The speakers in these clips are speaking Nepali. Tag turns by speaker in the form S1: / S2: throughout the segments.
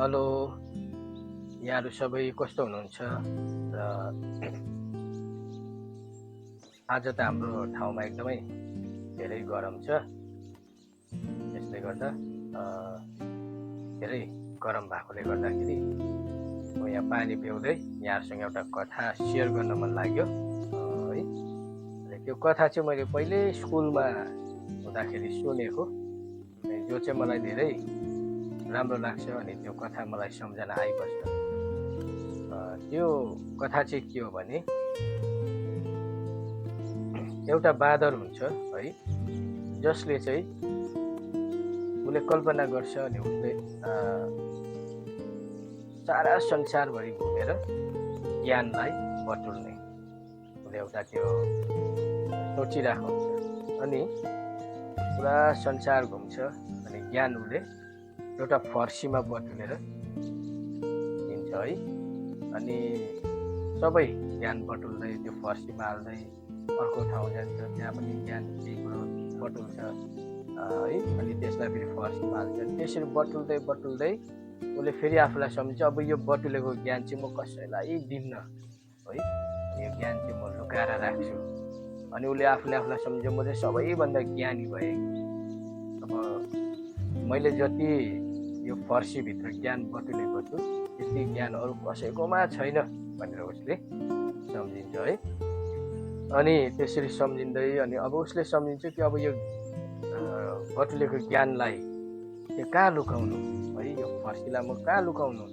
S1: हेलो, यहाँहरू सबै कस्तो हुनुहुन्छ? र आज त हाम्रो ठाउँमा एकदमै धेरै गरम छ। यसले गर्दा धेरै गरम भएकोले गर्दाखेरि म यहाँ पानी पिउँदै यहाँहरूसँग एउटा कथा सेयर गर्न मन लाग्यो है। त्यो कथा चाहिँ मैले पहिले स्कुलमा हुँदाखेरि सुनेको, जो चाहिँ मलाई धेरै राम्रो लाग्छ अनि त्यो कथा मलाई सम्झना आइबस्छ। त्यो कथा चाहिँ के हो भने, एउटा बाँदर हुन्छ है, जसले चाहिँ उसले कल्पना गर्छ अनि उसले सारा संसारभरि घुमेर ज्ञानलाई बटुल्ने उसले एउटा त्यो सोचिरहेको हुन्छ अनि पुरा संसार घुम्छ अनि ज्ञान उसले एउटा फर्सीमा बटुलेर दिन्छ है। अनि सबै ज्ञान बटुल्दै त्यो फर्सीमा हाल्दै अर्को ठाउँ जान्छ, त्यहाँ पनि ज्ञान केही कुरो बटुल्छ है। अनि त्यसलाई फेरि फर्सीमा हाल्छ। त्यसरी बटुल्दै बटुल्दै उसले फेरि आफूलाई सम्झ्छ, अब यो बटुलेको ज्ञान चाहिँ म कसैलाई दिन्न है, यो ज्ञान चाहिँ म लुकाएर राख्छु। अनि उसले आफूलाई सम्झ्छ, म चाहिँ सबैभन्दा ज्ञानी भएँ। अब मैले जति यो फर्सीभित्र ज्ञान बटुलेको छु त्यति ज्ञान अरू कसैकोमा छैन भनेर उसले सम्झिन्छ है। अनि त्यसरी सम्झिँदै अनि अब उसले सम्झिन्छ कि अब यो बटुलेको ज्ञानलाई त्यो कहाँ लुकाउनु है, यो फर्सीलाई म कहाँ लुकाउनु,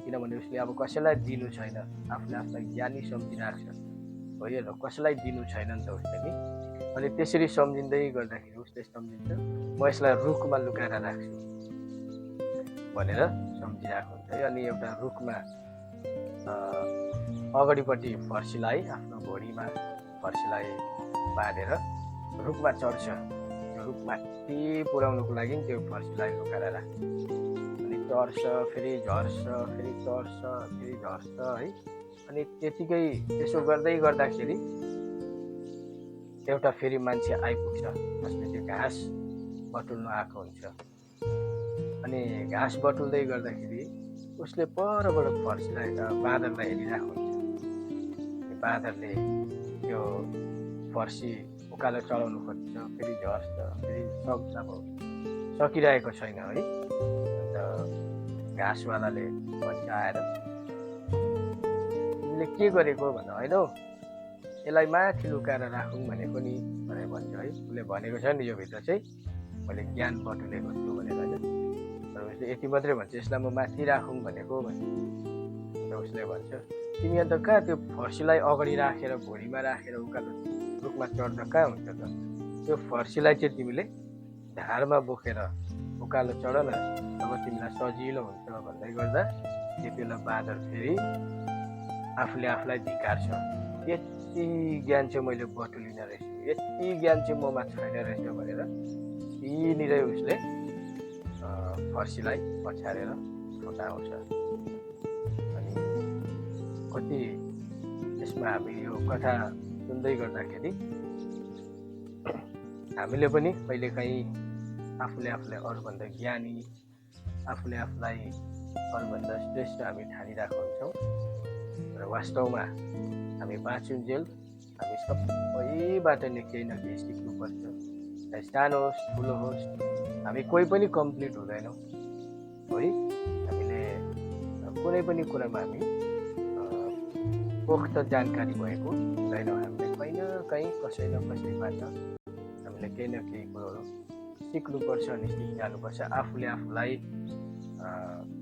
S1: किनभने उसले अब कसैलाई दिनु छैन, आफूलाई ज्ञानी सम्झिरहेको छ है, र कसैलाई दिनु छैन नि त उसले नि। अनि त्यसरी सम्झिँदै गर्दाखेरि उसले सम्झिन्छ, म यसलाई रुखमा लुकाएर राख्छु भनेर सम्झिरहेको हुन्छ है। अनि एउटा रुखमा अगाडिपट्टि फर्सीलाई आफ्नो घोडीमा फर्सीलाई बाँधेर रुखमा चढ्छ। रुख माथि पुर्याउनुको लागि त्यो फर्सीलाई लुकाएर राख्छ। अनि चढ्छ, फेरि झर्छ, फेरि चढ्छ, फेरि झर्छ है। अनि त्यतिकै त्यसो गर्दै गर्दाखेरि एउटा फेरि मान्छे आइपुग्छ जसले त्यो घाँस बटुल्नु आएको हुन्छ। अनि घाँस बटुल्दै गर्दाखेरि उसले परबाट फर्सीलाई बाँदरलाई हेरिरहेको हुन्छ। बाँदरले त्यो फर्सी उकालो चढाउनु खोज्छ, फेरि झर्छ, फेरि अब सकिरहेको छैन है। अन्त घाँसवालाले भन्छ आएर, तिमीले के गरेको भन्दा, होइन हौ यसलाई माथि लुकाएर राखौँ भनेको नि भनेर भन्छ है। उसले भनेको छ नि, यो भित्र चाहिँ मैले ज्ञान बटुलेको छु भनेर होइन। तर उसले यति मात्रै भन्छ, यसलाई म माथि राखौँ भनेको भन्छ। अन्त उसले भन्छ, तिमी अन्त कहाँ त्यो फर्सीलाई अगाडि राखेर घोडीमा राखेर उकालो रुखमा चढ्दा कहाँ हुन्छ त, त्यो फर्सीलाई चाहिँ तिमीले ढाडमा बोकेर उकालो चढ न, अब तिमीलाई सजिलो हुन्छ भन्दै गर्दा त्यति बेला बाँदर फेरि आफूलाई धिक्कार्छ, यति ज्ञान चाहिँ मैले बटुलिन रहेछु, यति ज्ञान चाहिँ ममा छैन रहेछ भनेर त्यहीँनिरै उसले फर्सीलाई पछारेर फुटाउँछ। अनि कति यसमा हामी यो कथा सुन्दै गर्दाखेरि हामीले पनि कहिलेकाहीँ आफूलाई अरूभन्दा ज्ञानी, आफूलाई अरूभन्दा श्रेष्ठ हामी ठानिरहेको हुन्छौँ। र वास्तवमा हामी बाँचुन्जेल हामी सबैबाट नै केही न केही सिक्नुपर्छ। सानो होस् ठुलो होस्, हामी कोही पनि कम्प्लिट हुँदैनौँ है। हामीले कुनै पनि कुरामा हामी पोख्त जानकारी भएको हुँदैनौँ। हामीले कहीँ न कहीँ कसै न कसैबाट हामीले केही न केही कुरोहरू सिक्नुपर्छ अनि सिकिहाल्नुपर्छ। आफूलाई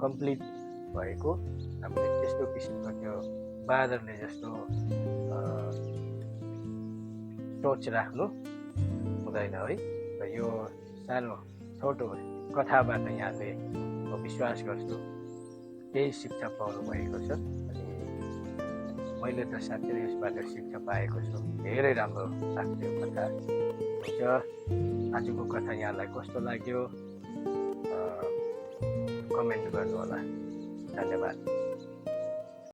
S1: कम्प्लिट भएको हामीले त्यस्तो किसिमको त्यो बाँदरले जस्तो सोच राख्नु हुँदैन है। र यो सानो छोटो कथाबाट यहाँले म विश्वास गर्छु केही शिक्षा पाउनु भएको छ। अनि मैले त साँच्चै यसबाट शिक्षा पाएको छु। धेरै राम्रो लाग्छ यो कथा। हुन्छ, आजको कथा यहाँलाई कस्तो लाग्यो कमेन्ट गर्नु होला। धन्यवाद।